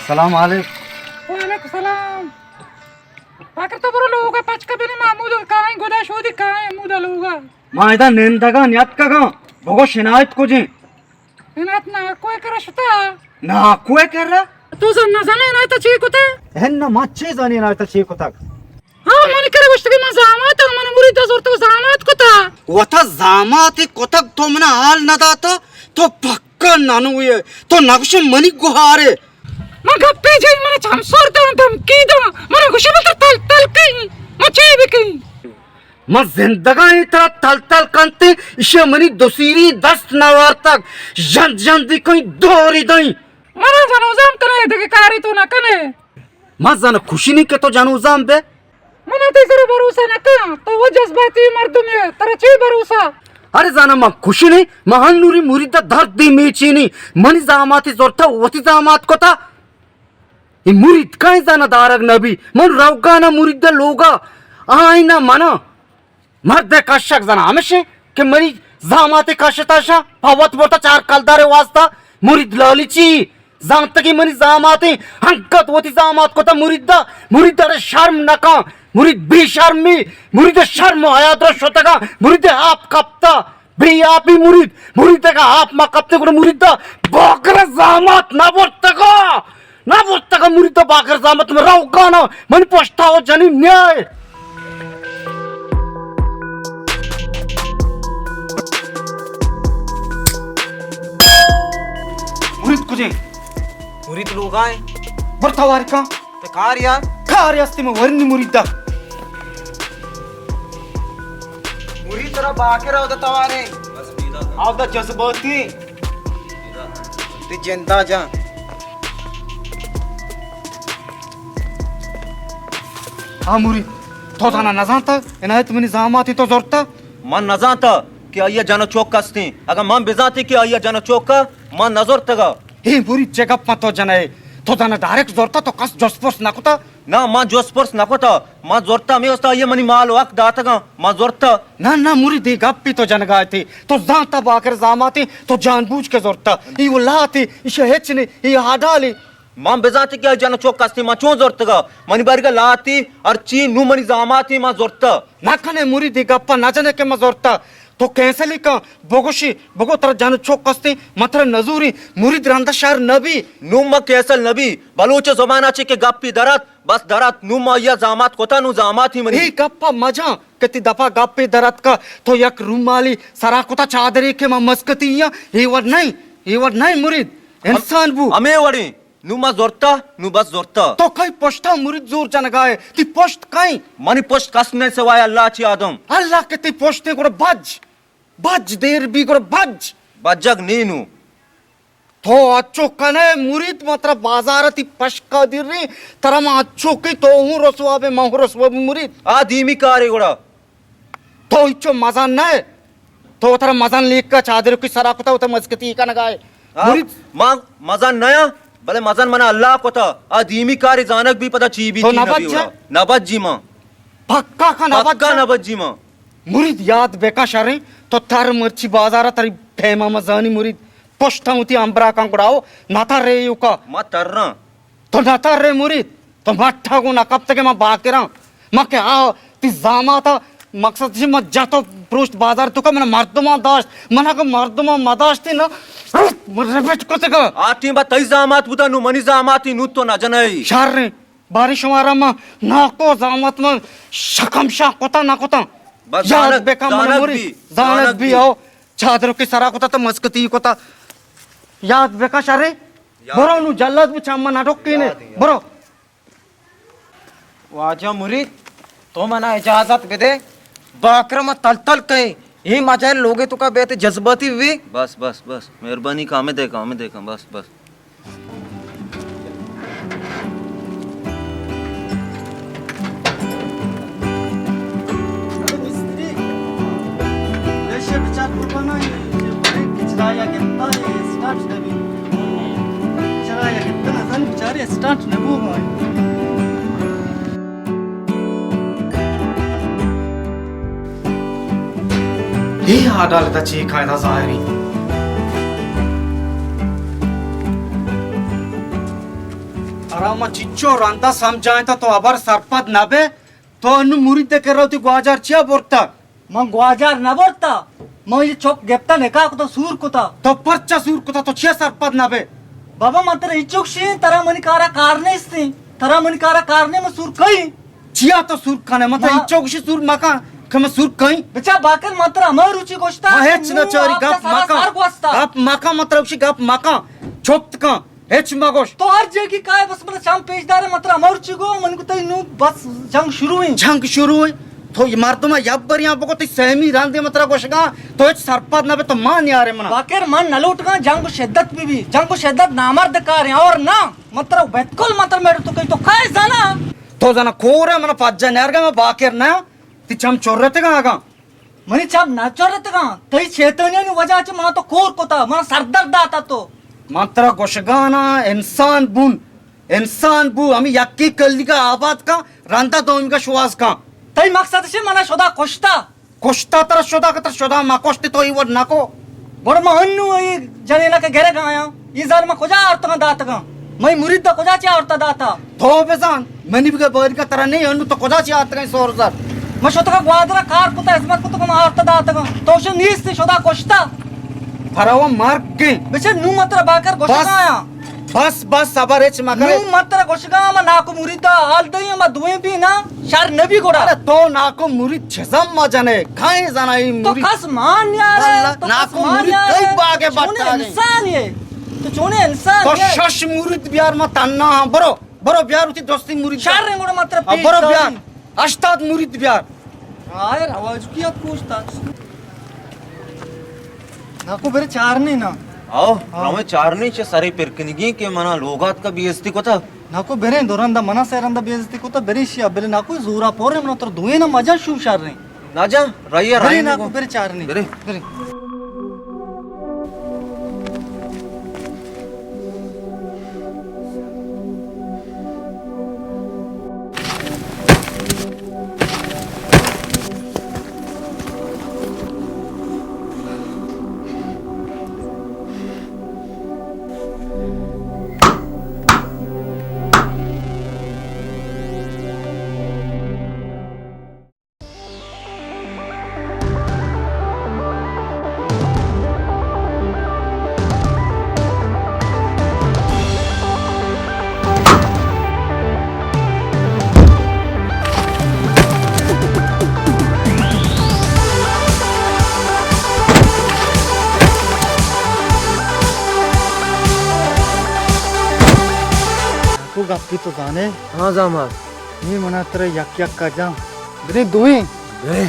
سلام علیک۔ وعلیکم سلام۔ باکر تو برو لوگا پچ کا بنے، ما ہمودا کائیں، گدا شودی کائیں ہمودا لوگا۔ ما ادا نندگا نیاتکگاں، بگوش عنایت کجیں؟ عنایت ناکوئے کرا شتا۔ ناکوئے کرا؟ تو زن نزانے عنایت چی کتا؟ ہن ما چی زانی عنایت چی کتا؟ ہاں، منی کرا گوشتگی من زامات آں، من مرید زورتو زامات کتا۔ وتا زامات کتگ تو منا حال نداتا، تو پکا ننوئے، تو نگوش منی گہارے۔ من گپے جئی، من چم سور داں، دھمکی داں، من گوشی من تر تل تل کئی، من چی بکئی؟ من زندگاں اے ترا تل تل کنتے، ایشی منی دو سیری دست نوارتگ، ژند ژندی کئی دوری دئی۔ من جنوزام کنے، دگہ کاری تو نہ کنے۔ من زن خوشی نی کہ تو جنوزام بے۔ من تئی سر بھروسہ نہ کن، تو وہ جذباتی مردم ہے، ترا چی بھروسہ؟ ارے زانا من خوشی نی، من ہنوری مرید درد دی میچینی، منی زاماتی زورتا وتی زامات کتا۔ اے مرید کائیں زانا دارگ نبی، من روگانا مرید لوگا، آئینا منا۔ مرد کشک زنا ہمشیں کہ منی زاماتے کشتا شا، پہ وت برتا چار کلدارے واسطہ، مرید لالی چی؟ زانتگی منی زاماتیں، ہنکت وتی زامات کتا مریدا، مرید اڑے شرم نکاں، مرید بے شرمی، مرید شرم و حیا درا شتگا، مرید آپ کپتا، بے آپی مرید، مرید اگا آپ ما کپتے گڑا مریدا باکر زامات نہ برتگا۔ نہ برتگا مرید باکر زامت من روگانا، من پشتا و جنی نیائے۔ مرید کجے؟ مرید لوگا ہے۔ برتا واری کن۔ تے کار یار۔ کار یاستی من ورنی مریدا۔ مرید ترا باکر آودا توارے۔ آودا جذباتی۔ تی جندا جان۔ ہاں مرید، تو زانا نزانتا عنایت منی زاماتی تو زورتا؟ من نزانتا کہ آئی جن و چوک ہستیں۔ اگاں من بزانتی کہ آئی جن و چوکا، من نزورتگا۔ اے مرید چہ گپاں تو جنئے؟ تو زانا ڈائریکٹ زورتا، تو کس جست پرس نکتا؟ نا، من جست پرس نکتا۔ من زورتا ہمے واسطہ آئی منی مال و حق داتگاں، من زورتا۔ نا، نا، مرید اے گپی تو جنگا اتے۔ تو زانتا باکر زاماتے، تو جان بوجھ کے زورتا۔ اے و لاتے، ایشا ہچ نے، اے ہاڈالے۔ من بزانتے کہ آئی جن چوک ہستے، من چون زورتگا؟ منی بارگا لاتے، ہرچی نو منی زاماتے، من زورتا۔ نہ کنے مرید اے گپا نہ جنے کہ من زورتا۔ تو کینسلی کن، بگوشی، بگو ترا جن چوک ہستیں، من ترا نزوری، مرید رندا شر نبی۔ نوں ما کینسل نبی، بلوچ زبانا چے کہ گپی درات، بس درات، نوں ما یا زامات کتا، نوں زاماتی منی۔ اے گپا مجاں کہ تی دپا گپے دراتکا، تو یک رومالی سرا کتا چادرے کہ من مسکتی آں، اے وڑ نئیں، اے وڑ نئیں مرید، انسان بو۔ ہمے وڑیں۔ نوں ما زرتا، نوں بس زرتا۔ تو کئی پشتا مرید زور جنگائے؟ تی پشت کئی؟ منی پشت کس نہ سوائے اللہ چی آدم۔ اللہ کہ تی پشت گڑا بج، بج دیر بی گڑا بج۔ بجگ نی نوں۔ تو اچو کنے مرید، ما ترا بازار تی پشکا دیریں، ترا ما اچو کی تو ہوں رسوا بے، ما ہوں رسوا بے مرید۔ آ دیمی کارے گڑا۔ تو ہچو مزن نہ ئے۔ تو وترا مزن لیکا چادرکی سرا کتا، وتا مزکتی کنگا ئے۔ آ، مرید۔ ما مزن نیاں، بلے مزن منا اللہ کتا۔ آ دیمی کاری زانگ بی پدا چی بی، تو چی نہ نبی بجے؟ وڑا۔ نہ بجی ما۔ پکا کا نہ پکا بجے؟ نہ بجی ما۔ مرید یاد بکا شریں، تو تر مرچی بازارا تری پیما مزانی مرید۔ پشتا ہوتی امبرا کن گڑاو، نہ تر رے یوکا۔ ما ترنا۔ تو نہ تر رے مرید، تو مٹھا گوں نہ کپتگے، من باکراں۔ من کہ آ تی زاماتا مقصد چی، من جت و پروشت بازار توکا، من مردمان داشت، من اگہ مردمان مداشتی نا، من ربٹ کتگا۔ آ ٹیم با تئی زامات بوتا، نو منی زاماتی، نو تو نہ جنئی۔ شریں، باری شمارا من ناکو زامات من شکم شاہ کتا نہ کتا۔ بس یاد زانت، بکا من زانت مری، بی، زانت زانت بی، بی۔ آو، چادرکی سرا کتا تو مسکتی کتا۔ یاد بکا شریں۔ یاد۔ برو نو جلد بو چم نہ ڈکینے۔ یاد، یاد۔ برو۔ واجہ مرید، تو منا اجازت بدے، باکر ما تل تل کئے، اے مجاہل لوگے توکا بیت جذباتی بی۔ بس، بس، بس، مہربانی، کامے دے، کامے دے، بس، بس۔ چرایا گپتہ نزانی بچارے اسٹارٹ نہ بوگ ءَ۔ اے عدالت ءَ چے قاعدہ ظاہری؟ ترا ما چنچو رندا سمجھائینتا، تو ہبر سرپد نہ بے۔ تو انو مرید ء کرا وتی گواجار چیا برتا؟ من گواجار نہ برتا، من یہ چک گپتا نکاح کتا، سور کتا۔ تو پرچا سور کتا؟ تو چیا سرپد نہ بے؟ بابا من ترا ہچو گشیں، ترا منی کارا کار نیستیں، ترا منی کارا کار نے، من سور کئی؟ چیا تو سور کنے؟ من ترا ہچو گشی سور مکن کہ من سور کئی؟ بچا باکر من ترا ہمے روچی گوشتا من ہچ نہ چاری، گپ مکن، گپ مکن، من ترا گشی گپ مکن، چپت کن۔ ہچ مگوش۔ تو ہر جگہ کائے بس من چم پیش دارے، من ترا مرچی گو، من کو تئی نو بس جنگ شروع ہیں۔ جنگ شروع ہیں۔ تو یہ مردم یب بریاں بگو، تئی سیمی رندے من ترا گوشگا، تو ہچ سرپد نہ بے، تو مان یارے منا۔ باکر من نہ لوٹگا جنگ و شدت بھی بھی، جنگ و شدت نامرد کار ہیں اور نہ من ترا بالکل من ترا میرے تو کئی تو کائے زنا۔ تو زنا کور ہے، من پجا نیارگا، من باکر نہ، تی چم چورتگا آگا۔ منی چپ نہ چرتگاں، تئی شیطانیانی وجہ چہ منا تو کور کتا، منا سردرد داتا تو۔ من ترا گوشگانا انسان بون، انسان بو، ہمیں یکی کلیگا آباد کن، رندا دومیگا شواز کن۔ تئی مقصد شے منا شدا کشتا؟ کشتا ترا شدا کہ ترا شدا ما کشتی تو ای وڑ نکو۔ گڑا ما انو ای جنینا کہ گرگ آیاں۔ اے زر من کجا آرتگاں داتگاں؟ مئی مرید ء کجا چہ آرتا داتا؟ تو بزان، منی بگہ باریکا ترا نہیں انو تو کجا چہ آرتگاں سور زر؟ من شتگا گوادرا کار کتا، خدمت کتا، من آرتا داتگاں۔ تو شو نیست شدا کشتا۔ ترا و مرگ گیں۔ بچے نو من ترا باکر گوشتا آیا۔ بس، بس، صبر ہچ مکن۔ نو من ترا گوشگا، ما ناکو مرید ء حال دئی، ما دوئیں بھی نا، شر نبی گڑا۔ ارے تو ناکو مرید چزم ما جنے، کھائیں زنا ای تو مرید۔ کس مان یار، واللہ تو کس ناکو مان مرید یار۔ کئی باغے چونے بٹا گئے۔ انسان ہے۔ تو چونے انسان تو ہے۔ شش مرید بیار، ما تنہا ہاں۔ برو، برو بیار اسی دوستی مرید۔ شر رنگ گڑا مطلب ہاں، پیش برو داری۔ بیار۔ ہشتاد مرید بیار۔ آئے رواج کی اب پوچھتا۔ ناکو برے چارنے نا۔ آؤ، ہاں۔ رویں چارنے چہ سرے پرکنگی کہ منا لوگات کا بے عزتی کتا۔ ناکو بریں دو رندا منا سہ رندا بے عزتی کتا، بریں شیا بلے ناکو زورا پورے منا تر دوئے نا مجا شو شر ریں۔ نہ جا، رہی ہے، بریں رہی ناکو، برے چارنے۔ برے۔ بریں۔ تو گپی تو زانے؟ ہاں زاما۔ نی منا ترا یک یک کا جاں۔ برے دوئیں۔ برے۔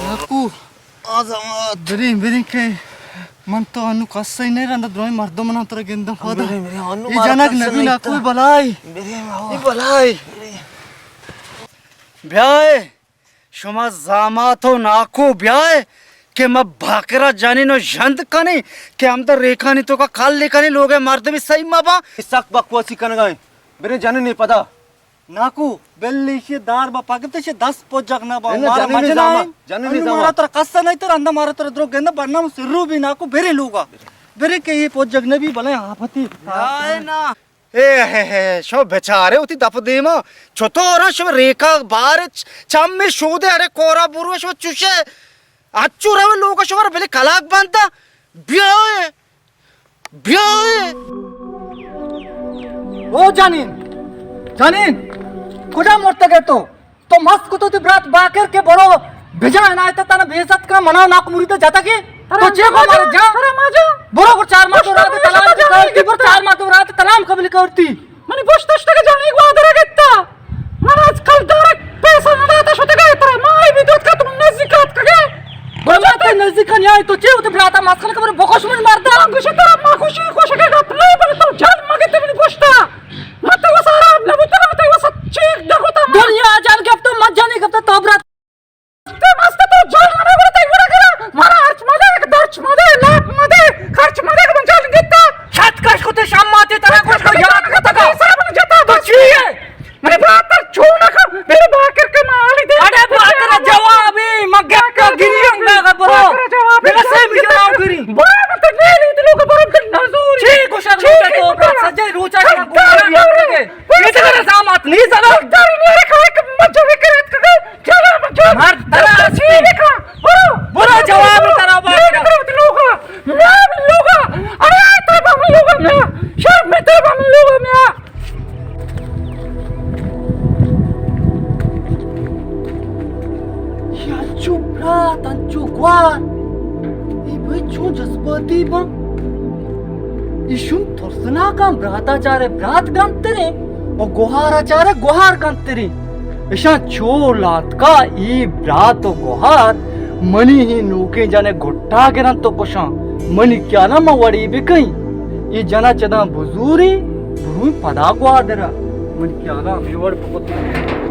ناکو۔ آزمات۔ بریں، بریں کہ من تو انو کس ہی نہیں رندا، درائیں مردم منا ترا گندم پادا۔ بریں، بریں، انو اے مارا جنگ کس نبی نہیں ناکو، تا۔ بلائی۔ بریں، ماما۔ اے بلائی۔ بیائے۔ شما زامات و ناکو بیائے کہ ما باکرا جنین و ژند کنیں کہ ہمدا ریکانی توکا کل کنیں، لوگئے مردمی سہی مباں۔ سک بکواسی کنگا ایں۔ بریں جنین پدا۔ ناکو، بل ایشی دار با پگت ایشی دست پجک نہ با۔ انہ مارا جنین مجنا زاما، ایں۔ جنین انو زاما۔ مارا ترا قصہ نہیں تر، اندا مارا ترا درو گندہ برنامہ سرو بھی ناکو، بریں لوگا۔ بریں کہ یہ پجک نہ بھی بلے آفتی۔ آئے نا۔ اے ہے ہے، شما بچارے وتی دپ دیما چطور انت؟ شما ریکا بار چ-، چمے شودے، ارے کورا برو، شما چوشے اچو روے لوگا، شما بلے کلاک بندا۔ بیائے، بیائے۔ او جنین، جنین، کجا مرتگ ئے تو؟ تو مست کتو تئی برات باکر کہ برو بجا عنایت تنا بے عزت کا منا ناک مرید جتا کہ تو چے کو مارا جا؟ ترا ما جا؟ برو گڑا چار ماہ تو رات تلام قبول کرتی، برو چار ماہ تو رات تلام قبول کرتی۔ منی گوشت اشتگ جانی گوادر گتا۔ من از کلدار پیسہ نداتا شتگا ترا ما ای بھی دوت کا تو نزدیکات کگے۔ گڑا من تئی نزدیک نیای تو چے وتی براتا مسخرہ کبر بکش من مردا۔ گوشت ترا ما خوشی خوشگے گپ نہ بل تو جان مگے تئی منی گوشتا۔ من تئی وسا حراب نہ بوتگ، من تئی وسا چیک نہ کتگ۔ دنیا جان گپت، من جانی گپت، تو برات۔ تو مست تو جان نہ بوتگ، گڑا گڑا مارا ہرچ مدے، یک درچ مدے، لاپ مدے، خرچ مدے، من جان گپتا۔ شت کش کتے شماتے ترا کچھ کو یاد کتگا۔ سب جتا تو چی ہے؟ منی برات تر چون کن، میرے باکر کے مالی دے۔ اڑے باکر جوابی، مگہ کا گریاں میں برو۔ باکر جوابی۔ میرا سے بھی جواب گری۔ برو، من تو نہیں لیتی لوگ، برو، من تو نزوری۔ چی گوشگ لوٹے تو برات، سجے روچا کا گوارا کرتے۔ یہ تو میرا زامات نہیں زنا۔ در میرے کھائے کہ مجھے کرت کہ چلا مجھے۔ مر ترا چی لکھا؟ برو۔ برو جواب ترا باکر۔ لوگا۔ میں لوگا۔ ارے ترا لوگا میں۔ شرم میں ترا لوگا میں۔ اے انچو برات، انچو گوار، اے بھئی چون جذباتی باں؟ ایشون ترسناکاں، براتا چارے برات گنتریں و گوہارا چارے گوہار گنتریں۔ اشاں چو لاتکا اے برات و گوہار منی ہی نوکیں جنے گھٹا گرنت و کشاں۔ منی خیالا ما وڑی بکئیں۔ اے جنا چداں بزوری، بروئیں پدا گوادرا۔ منی خیالا ہمے وڑ بکتیں۔